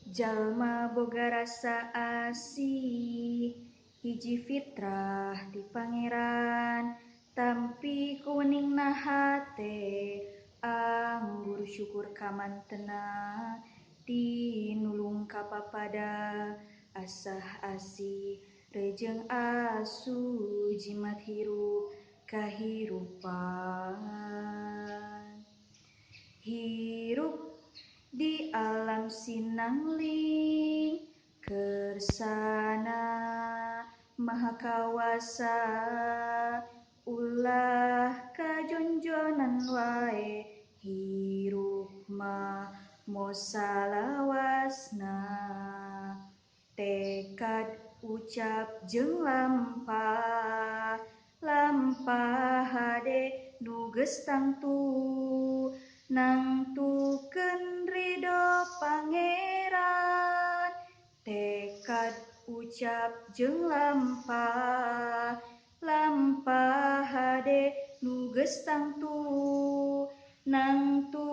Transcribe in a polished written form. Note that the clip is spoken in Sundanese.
Jalma boga rasa asih, hiji fitrah ti Pangeran, tampi ku weningna hate, anggur syukur kamantena, tinulung ka papada, asah asih rejeng asu jimat hirup kahirupan. Hirup di alam sinangling, kersana maha kawasa, ulah kajonjonan wae, hirup mah mosalawasna. Tekad ucap jeung lampah, lampah hade nu geus tangtu, nangtukeun ridho Pangeran. Tekad ucap jeung lampah, lampah hade nu geus tangtu, nangtukeun